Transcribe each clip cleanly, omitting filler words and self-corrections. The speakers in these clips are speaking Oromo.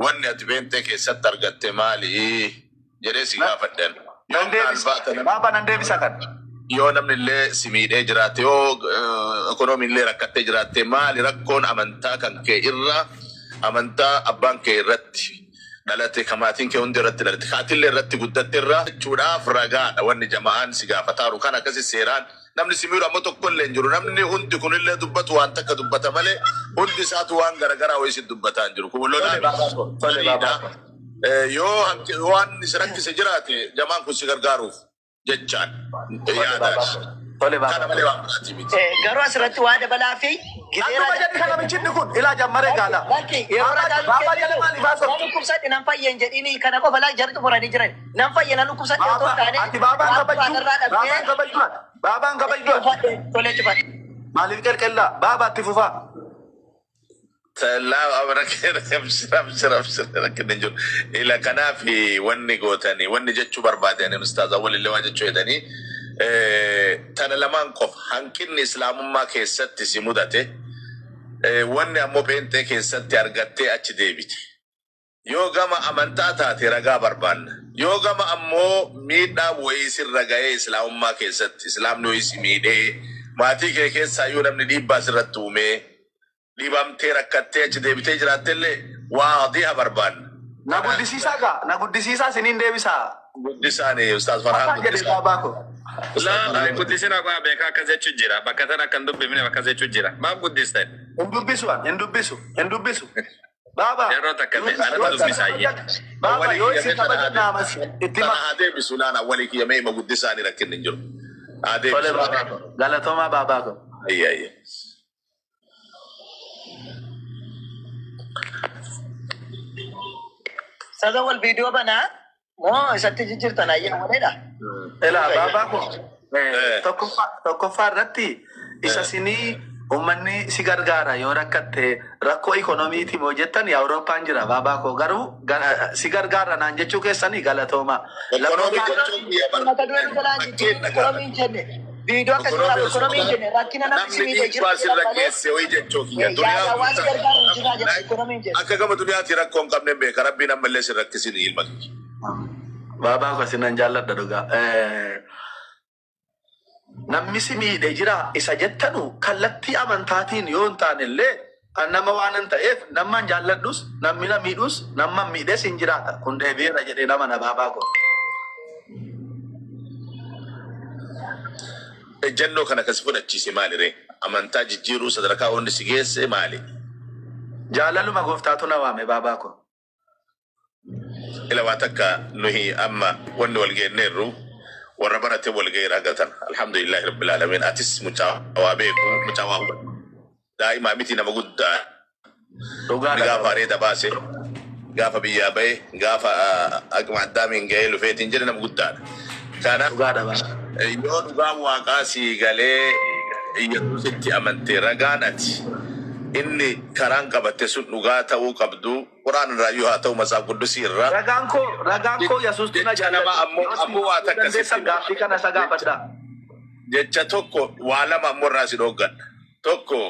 Wanni ati pheenxee keessatti argatte maali jedhee si Na- gaafadhan. Yoo Nan deebisa. maalbaata namni Baaba nan deebisa kan. yoo namni illee si miidhee jiraate, yoo ekonomii illee rakkattee jiraatte, maali rakkoon amantaa kan kee irra, amantaa abbaan kee irratti dhalate, ka maatiin kee hundi irratti dhalate, ka atillee irratti guddatte irra jechuudhaaf ragaadha wanni jama'aan si gaafataaru kan akkasi seeraan namni si miidhu ammoo tokko illee hin jiru. Namni hundi kunillee dubbatu waan takka dubbata malee hundi isaatu waan garagaraa wayii si dubbataa hin jiru. Kun Tole lolaa baabaa koo. Tole baabaa mariidha. koo. Yoo waan si rakkise jiraate jamaan kun si gargaaruuf jechaan Tole yaada. baabaa koo. Tole Kana baabaa malee koo. waan biraatii miti. Garuu asirratti waa dabalaa fi Nan gizee duba ragaa jedhi kana michidni kun ilaa jammaree Lakki gaala. lakki yeroo Baabaa ragaa nuu baabaa jala kennitu maaliif nan haasoftu? dhukkubsadhe nan fayyen jedhini kana qofa laa jarri xumuranii jiran nan fayye nan dhukkubsadhe otoo hin Baabaa taane ati baabaan waan kabajjuu quraanarraa dhabdee baabaan kabajjuu ati baabaan kabajjuu ati cufadhe tolee cufadhe. maaliif qelqellaa baabaa itti fufaa. Laa rakkina hin jiru. Ila kanaaf wanni gootanii wanni jechuu barbaadanii ustaaza walillee waan jechuu jedhanii tana lamaan qofa hanqinni islaamummaa keessatti si mudate, wanni ammoo pheenxee keessatti argattee achi deebite. Yoo gama amantaa taate ragaa barbaanna. Yoo gama ammoo miidhaa wayii sirra ga'ee islaamummaa keessatti islaamni wayii si miidhee, maatii kee keessaa yoo namni dhiibbaa sirratti uumee dhibamtee rakkattee achi deebitee jiraattellee waadiha barbaanna. Na Kana guddisiisaa gaa na guddisiisaa isiniin deebisaa. Guddisaani ustaaz Farhaan Afaan jedhe guddisaa. baabaa koo. Ustaaz Laa Farhaan guddisina qaa beekaa akkas jechuu jira. Bakka tana akkan dubbifne akkas jechuu jira. Maaf guddistan? Hin dubbisu an hin dubbisu hin dubbisu. Baabaa Yeroo takka yoo mee yoo anatu isin dubbisaayyee. kabajan baabaa Awwalii yoo kiyya isin mee tana haa kabajan deebisu. naamas itti Tana hima. haa deebisu laana awwalii kiyya mee ima guddisaani rakkinni hin jiru. Haa Tole deebisu baabaa laana. koo. Galatoomaa baabaa koo. Ayya ayya. Sada wal viidiyoo banaa moo isatti jijjiirtan ayyaa waleedha. Elaa baabaa koo tokkoffaa tokkoffaa irratti isa sinii uummanni si gargaara yoo rakkatte rakkoo ikonomiiti moo jettan Awurooppaan jira baabaa koo garuu si gargaara naan jechuu keessanii galatooma. Ekonomii Lammaffaa jechuun biyya Mata dureen jalaa hin jijjiirin fakkeenya gaafadha. ikonomii hin jenne. Viidiyoo akkasii Ekonomii waraabuu osoo ikonomii hin jenne rakkina namni si namni miidhee jiru dhiibbaa jedhan sirra malee geesse wayii jechuu kiyya. yaada Duniyaa waan si gargaaru hin jiraa jedhan ikonomii hin jenne. akka gama duniyaatti rakkoo hin qabne beeka. Rabbiin ammallee sin rakkisin ilma kiyya. Baabaa koo sinan jaalladha dhugaa. Namni si miidhe jira isa jettanu kallattii amantaatiin yoo hin taane illee an nama waan hin ta'eef nama hin jaalladhus namni na miidhus nama hin miidhes hin jiraata. Kun deebi'eera jedhee nama na baabaa koo. Ejjennoo kana kasi fudhachiise maali ree? Amantaa jijjiiruu sadarkaa wanni si geesse maali? Jaalaluma gooftaatu na waame baabaa koo. Ila waa takka nuhi amma wanni wal geenneerru warra barate wal ga'eera hagatan. Alhamdulillahi rabbil alamin. Atis mucaa waa beeku, mucaa waa hubatu. Daa'imaa miti, nama guddaa. Dhugaadha Gaafa baabaa. areeda baase, gaafa biyyaa bahe, gaafa aqma addaamiin ga'ee lufeetiin jedhe nama guddaadha. Kanaaf Dhugaadha baabaa. yoo dhugaan waaqaa sii galee Yesuusitti amante, ragaan ati inni karaan qabatte sun dhugaa ta'uu qabdu Quraan irraa iyyuu haa ta'u Matsaaf Quddusii irraa. Ragaan koo Yesuustu na Jecha nama jaallate. ammoo Yoo isin ammoo waa gaafachuu takka sitti dandeessan hima. gaaffii kana isa Jecha gaafadhaa. jecha tokko waa lama ammoo irraa si dhooggadha. Tokko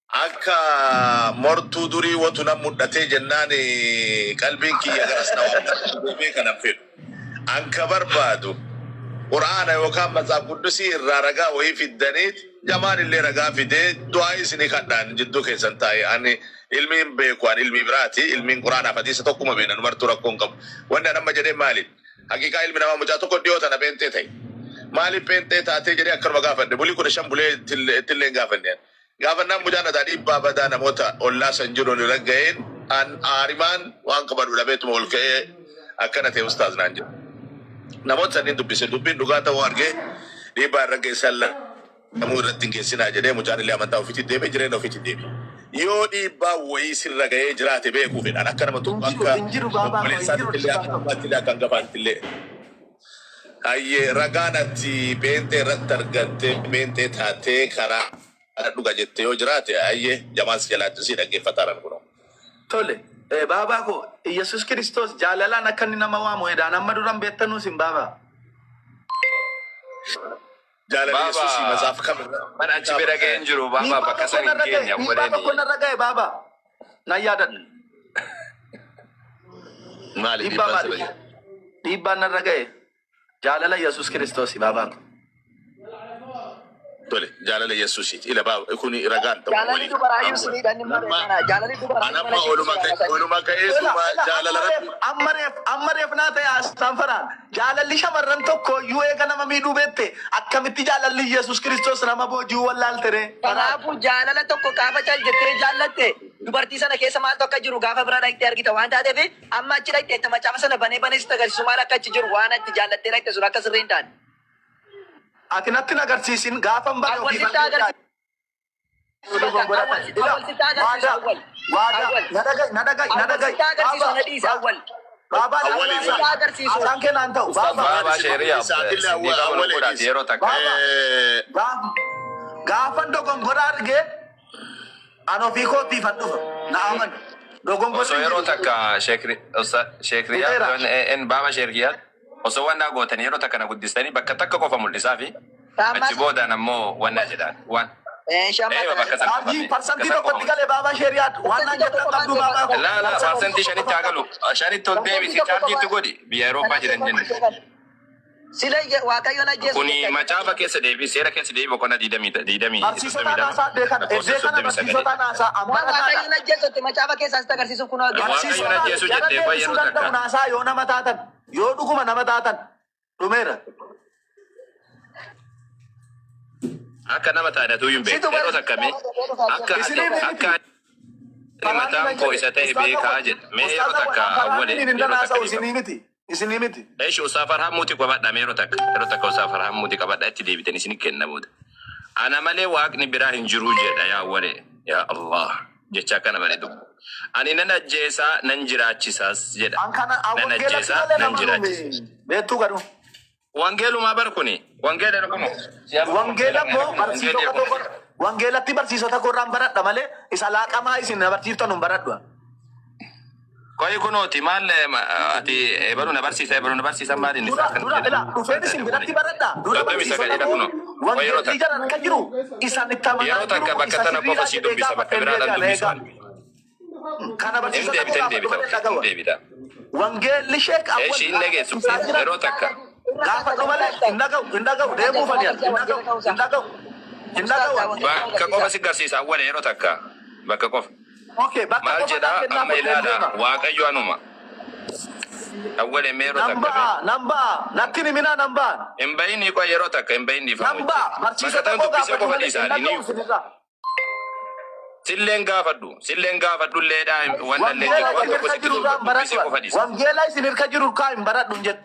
akka mortuu durii watu nan mudhatee jennaan qalbiin kiyya garas na waamna deemee kanan fedhu. An ka barbaadu Qur'aana yookaan Matsaaf Quddusii irraa ragaa wayii fiddaniit jamaan illee ragaa fidee du'aa isinii kadhaan jidduu keessan taa'e. Ani ilmiin beeku, ani ilmii biraati, ilmiin Qur'aanaaf hadiisa tokkuma beena, numartuu rakkoo hin qabu. Wanni an amma jedhee maali? Haqiiqaa ilmi namaa mucaa tokko dhiyoo tana pheenxee ta'e. Maaliif pheenxee taatee jedhee akkanuma gaafadhe. Bulii 15 bulee ittillee hin gaafanne. Gaafannaan mucaan ataa dhiibbaa badaa namoota ollaa san jiruun irra ga'een an aarimaan waan qabadhu dhabeetuma ol ka'ee akkana ta'e ustaaz naan jedhe. Namoota sanniin dubbise, dubbiin dhugaa ta'uu argee dhiibbaa irra geessan lamuu irratti hin geessinaa jedhee mucaan illee amantaa ofiitti deebi'e, jireenya ofiitti deebi'e. Yoo dhiibbaa wayii sirra ga'ee jiraate beekuu fedhan akka nama Hin tokko jiru akka hin jiru baabaa koo hin jiru obboleessaatti illee dhugaa akka koo. abbaatti illee akka hangafaatti illee. Hayyee, ragaan ati pheenxee irratti argatte pheenxee taatee karaa dhuga jette yoo jiraate, hayyee, jamaan si jalaa si dhaggeeffataaran kunoo. Tole baabaa koo, Yesuus Kiristoos jaalalaan akka inni nama waamu edaan amma duran beektanuu isin baabaa. Jaalala Yesuusii Baaba matsaafa kamirra? Man achi bira ga'een jiru baaba Dhiibbaa bakka tokko san hin narra ga'e. geenye Dhiibbaa tokko awwaleeni. narra ga'e baaba. Nan yaadadha. Maali Dhiibbaa dhiibbaan maali? sirra jiru? Dhiibbaan narra ga'e. Jaalala Yesuus Kiristoos baabaa. Tole jaalala Yesuusiiti. Ila baaba kun ragaan ta'u Jaalalli waliin. dubaraayyuu siniidha inni malee Amma kana. Jaalalli dubaraayyuu anamma mana keessa oluma jiraata. ka'e oluma ka'eetuma jaalala rabbi. Amma reef amma reef naa ta'e asxaan faraan jaalalli shamarran tokko iyyuu eega nama miidhuu beekte akkamitti jaalalli Yesuus Kiristoos nama booji'uu wallaalte ree? Kanaafuu jaalala tokko gaafa cal jettee jaallatte dubartii sana keessa maaltu akka jiru gaafa bira dhaqxee argita waan taateef amma achi dhaqxee itti macaafa sana banee banee sitti agarsiisu maal akka achi jiru waan atti jaallattee dhaqxe sun akka sirrii hin taane. Ati natti hin agarsiisin gaafan bare Awwal ofii sitti agarsiisu. Awwal sitti agarsiisu awwal. Waadaa Awwal. na dhaga'i na dhaga'i na Awwal dhaga'i. sitti agarsiisu na dhiisa awwal. Baabaa na Awwal dhaga'i. sitti agarsiisu. Haasaan kee naan ta'u baabaa. Baaba sheeriyaa Isaatillee dhiifama nu awwalee godhaati yeroo takka. Eh, Gaafan dogongora argee an ofii kootiifan dhufa na amani. Dogongorri Osoo hin yeroo jiru. takka sheekriyaa en baaba sheekriyaa osoo wannaa gootan yeroo takka na guddistanii bakka takka qofa mul'isaa fi achi boodaan ammoo wannaa jedhaan waan. Eewa bakka san qofa Chaarjii mee parsantii bakka san qofa tokkotti galee baabaa sheeriyaat waan naan jettan qabdu baabaa koo. Laa laa parsantii shanitti haa galu. Shanitti ol deebisi chaarjiitti godhi biyya Awurooppaa jiran jenne. Sila Waaqayyoon ajjeesu. Kuni macaafa keessa deebii seera keessa deebii boqonnaa diidamii diidamii Barsiisota soddomii lama naasaa beekan lakkoofsa eddee kana soddomii sagalii. barsiisota naasaa Waan ambarataadha. Waaqayyoon ajjeesutti macaafa keessaa sitti agarsiisuuf kunoo argina. Waaqayyoon Barsiisota ajjeesu jara jettee deebisuu yeroo danda'u takka. naasaa yoo nama taatan yoo dhuguma nama taatan dhumeera. Akka nama taane atuyyuu hin beektu. Situ Yeroo takka mee akka ati Isinii miti. akka ani mataan koo isa ta'e beekaa jedha. Mee yeroo takka awwalee Hin yeroo takka danaasaa'u dhiifama. isinii miti. Isinii miti. Eeshi Usaafar hammuuti qabadha mee yeroo takka. Yeroo takka Usaafar hammuuti qabadha itti deebitan isin kenna booda. Ana malee waaqni biraa hin jiru jedha yaa awwalee. Yaa Allah. Jecha akkana malee dubbu. Ani nan ajjeesaa nan jiraachisaas jedha. An kana Nan wangeelatti ajjeesaa malee nan nama jiraachisa. nuumi. Beektuu garuu. Wangeelumaa bar kuni. Wangeela kunu. Wangeela immoo barsiisota tokko wangeelatti barsiisota korraan baradha malee isa laaqamaa isin na barsiiftan hin baradhu. Koyi kunooti maal ati ebaluu na barsiisa ebaluu na barsiisa maal inni Dura dura ila dhufeen isin biratti baradha. Dura Soddomii barsiisota sagalidha koo kunoo. Koyi yeroo wangeelli takka. jaran akka jiru isaan itti amanaa Yeroo takka jiru bakka isa tana qofa sirriidha sii jedhee dubbisa bakka gaafadheen biraadhaan deebi'a dubbisu. eegaa. Kana Hin barsiisota koo deebita hin gaafadhu deebita malee hin dhagawa. deebita. Wangeelli sheek awwal Eeshi hin dhageessu isaa jira. yeroo takka. Gaafadhu malee hin dhaga'u hin dhaga'u deemuu fadhiyan hin dhaga'u hin dhaga'u hin dhaga'u. Bakka qofa si garsiisa awwala yeroo takka. Bakka qofa. Okay bakka Maal qofa jedhaa naa kennaa amma fudheen ilaala deema. waaqayyo anuma. Awwala mee yeroo Nan takka mee. ba'a nan ba'a natti himinaa nan ba'a. Hin bahinii qofa yeroo takka hin bahin dhiifamu Nan ba'a wajjin. Bakka barsiisota tan koo dubbisee gaafadhu qofa malee hin dhiisaa dhaga'u ni isinirraa. Silleen gaafadhu silleen gaafadhu illeedhaa wanta illee Wangeela jiru waan isin tokko irra sitti jiru irraa hin dubbisee baradhu. qofa dhiisa. Wangeela isin irra jiru kaa hin baradhu hin jedhu.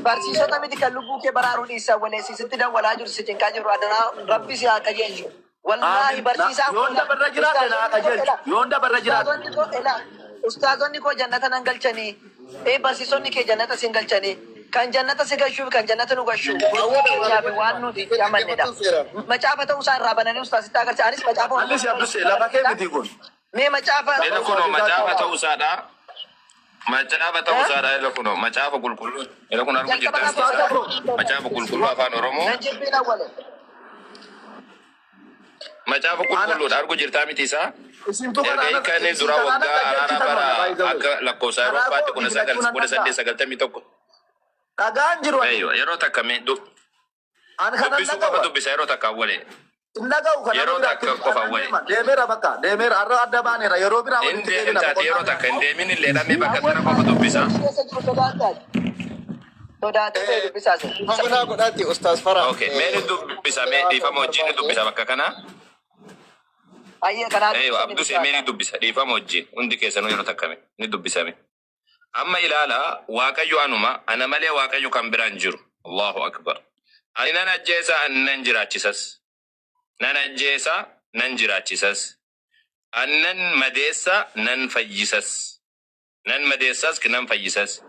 Barsiisota miti kan lubbuu kee baraaruu dhiisan waleessi sitti dawwalaa jiru si cinqaa jiru adanaa rabbi si haa qajeelchu. Wallaahi Aamin. barsiisaan Yoon dabarra jiraate na haa qajeelchu. Yoon dabarra jiraate. Ustaazonni koo elaa ustaazonni koo jannata nan galchanii ee barsiisonni kee jannata sin galchanii kan jannata si galchuu fi kan jannata nu galchuu gochuu keenyaa fi waan nuti itti amannedha. Macaafa ta'uu isaa irraa bananii ustaazitti agarsiisa. Anis macaafa Allis Abdusee lafa kee miti kun. Mee macaafa Ela kunoo macaafa ta'uu isaadha. Macaafa ta'uu isaadha ela kunoo macaafa qulqulluu. Ela kun arguu jalqaba jirtan irraa Ustaaza koo. macaafa qulqulluu afaan Oromoo. nan jibbiin awwale. Macaafa Ana qulqulluudha arguu jirtaa miti isaa. isintu Erga kanaana hiikanii isin dura kanaana waggaa araaraa qajeelchitan bara mana by the way. akka lakkoofsa Karaa Awurooppaatti koo kudha sagal filachuu nan kudha saddeet danda'a. sagaltamii tokko. Dhagaan jiru ani. Eeyyo yeroo takka mee Ani kanan dubbisuu qofa dhaga'a. dubbisa yeroo takka awwalee. Hin dhaga'u kana Yeroo biraatti takka qofa kanan awwalee. deema. Deemeera bakka deemeera har'a adda baaneera yeroo biraa Hin walitti deebina deemtaati yeroo boqonnaa takka hin biraa. deemin illee dhammee bakka tana qofa dubbisa. Keessa jiru sodaataati. Sodaatee ta'e dubbisaa jira. Fagunaa godhaatti Ustaaz Farah. Okay, mee ni dubbisa mee dhiifama wajjin ni dubbisa bakka kana. Ayyee kanaa Eeyyo dubbisee ni Abdusee mee ni dubbisaa. dubbisa dhiifama wajjin hundi keessanuu yeroo takka mee ni dubbisame. Amma ilaala waaqayyo anuma ana malee waaqayyo kan biraan jiru. Allahu akbar. Ani nan ajjeesa ani nan jiraachisas. Nan ajjeesa nan jiraachisas. Ani nan madeessa nan fayyisas. Nan madeessas nan fayyisas.